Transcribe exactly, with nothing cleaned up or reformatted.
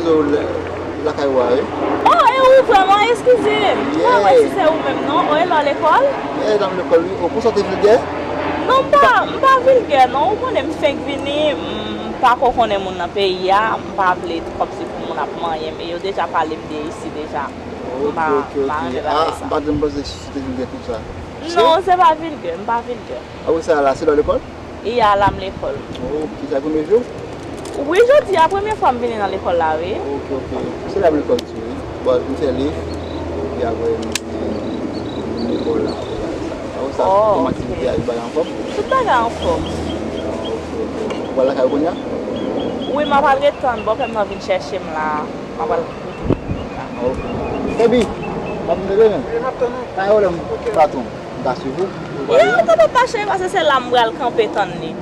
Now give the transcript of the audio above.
Yo, la- lakay ou a, wi. Oh, e ou vrèman, eskize. M pa wè si se ou menm non. Oh, e lò lekòl? E, dam lekòl, wi. O, pou sa w te vilgè? Non, m pa, m pa vilgè non. Ou konnen m fenk vini, m pa ko konnen moun nan peyi a, m pa vle kòmsi pou moun ap manyen, men yo deja pale m de isi deja. M Ok, pa, ok, m pa ok. renmen Ah, bagay m sa. pa t janm panse si w te vilgè konsa. Non, se pa vilgè, m pa vilgè. Apre sa la, se lò lekòl? Iya, la m lekòl. Ok, sa premye jou? Wi, jodi a premye fwa m vini nan lekòl la, wi. Ok, ok. Se la m lekòl tou, wi. Bon, m fè liv, epi apre m vin lekòl la. Apre sa, Oh, kòm ok. Aktivite a, yo bay anfòm? Tout bagay anfòm. Ou pral lakay ou kounye a? Wi, m ap al ret tann bòpè m nan vin chèche m la. M ap al. Ok. Baby, m ap vin tande men. E m ap tann ou. Pa gen pwoblèm, patwon. M ka swiv ou. Yo, kanpe pa cheri, paske se la m pral kanpe tann li.